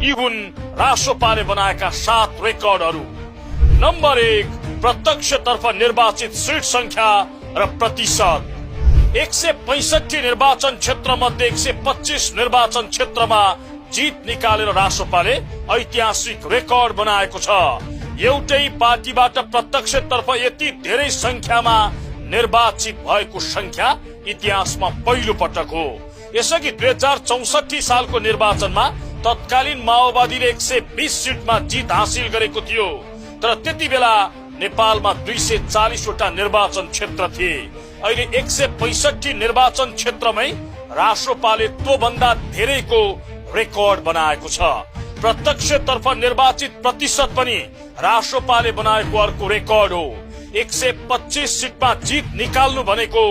यी हुन् रासोपाले बनाएका 7 रेकर्डहरू। नम्बर 1, प्रत्यक्षतर्फ निर्वाचित सिट संख्या र प्रतिशत। 165 निर्वाचन क्षेत्र मध्ये 125 निर्वाचन क्षेत्रमा जीत निकालेर रासोपाले ऐतिहासिक रेकर्ड बनाएको छ। एउटै पार्टीबाट प्रत्यक्षतर्फ यति धेरै संख्यामा निर्वाचित भएको संख्या इतिहासमा पहिलो पटक हो। यसअघि 2064 सालको निर्वाचनमा तत्कालीन माओवादीले 120 सीटमा जीत हासिल गरेको थियो, तर त्यति बेला नेपालमा 240 वटा निर्वाचन क्षेत्र थिए। अहिले 165 निर्वाचन क्षेत्रमै रासोपाले त्यो भन्दा धेरैको रेकर्ड बनाएको छ। प्रत्यक्षतर्फ निर्वाचित प्रतिशत पनि रासोपाले बनाएको अर्को रेकर्ड हो। 125 सीटमा जीत निकाल्नु भनेको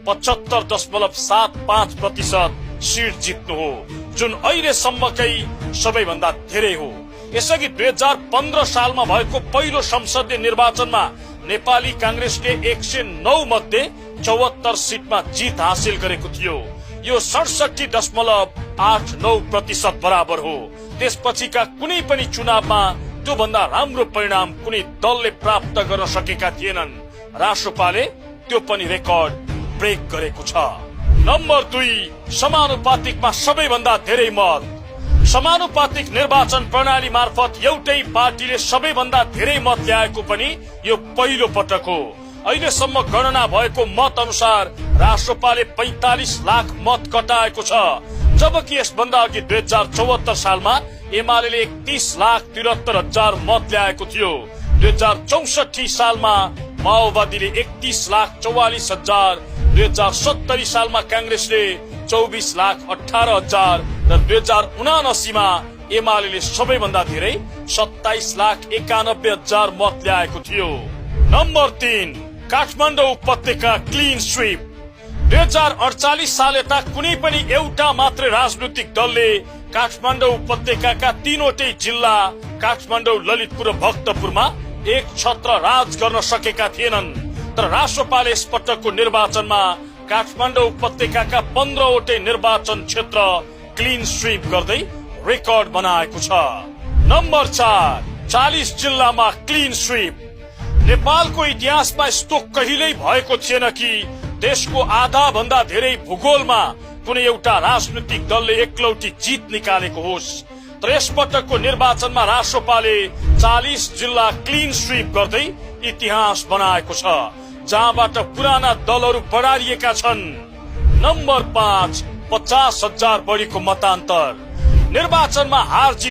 75.75% सीट जित्नु हो, जुन अहिलेसम्मकै सबैभन्दा धेरै हो। यसअघि 2015 सालमा भएको पहिलो संसदीय निर्वाचनमा नेपाली कांग्रेसले 109 मध्ये 74 सीटमा जीत हासिल गरेको थियो। यो 67.89% बराबर हो। त्यसपछिका कुनै पनि चुनावमा त्यो भन्दा राम्रो परिणाम कुनै दलले प्राप्त गर्न सकेका थिएनन्। रासोपाले त्यो पनि रेकर्ड ब्रेक गरेको छ। नम्बर 2, समानुपातिकमा सबैभन्दा धेरै मत। समानुपातिक निर्वाचन प्रणाली मार्फत एउटै पार्टीले सबैभन्दा धेरै मत ल्याएको पनि यो पहिलो पटक हो। अहिलेसम्म गणना भएको मत अनुसार रासोपाले 45 लाख मत कटाएको छ, जबकि यसभन्दा अघि 2074 सालमा एमाले 31,73,000 मत ल्याएको थियो। 2064 सालमा माओवादीले 31,44,000, 2070 सालमा कांग्रेसले 24,18,000 र 2079 मा एमाले सबैभन्दा धेरै 27,91,000 मत ल्याएको थियो। नम्बर 3, काठमाडौँ उपत्यका क्लीन स्वीप। 2048 साल यता कुनै पनि एउटा मात्रै राजनीतिक दलले काठमाडौँ उपत्यकाका 3वटै जिल्ला काठमाडौँ, ललितपुर र भक्तपुरमा एक छत्र राज गर्न सकेका थिएनन्। तर रासोपाले यसपटकको निर्वाचनमा काठमाडौँ उपत्यकाका 15वटै निर्वाचन क्षेत्र क्लीन स्वीप गर्दै रेकर्ड बनाएको छ। नम्बर 4, 40 जिल्लामा क्लीन स्वीप। नेपालको इतिहासमा यस्तो कहिल्यै भएको थिएन कि देशको आधा भन्दा धेरै भूगोलमा कुनै एउटा राजनीतिक दलले एकलौटी जीत निकालेको होस्। तर यसपटकको निर्वाचनमा रासोपाले 40 जिल्ला क्लीन स्वीप गर्दै इतिहास बनाएको छ, जहाँबाट पुराना दलहरू बढारिएका छन्। नम्बर 5, 50,000 बढीको मतान्तर। निर्वाचनमा हार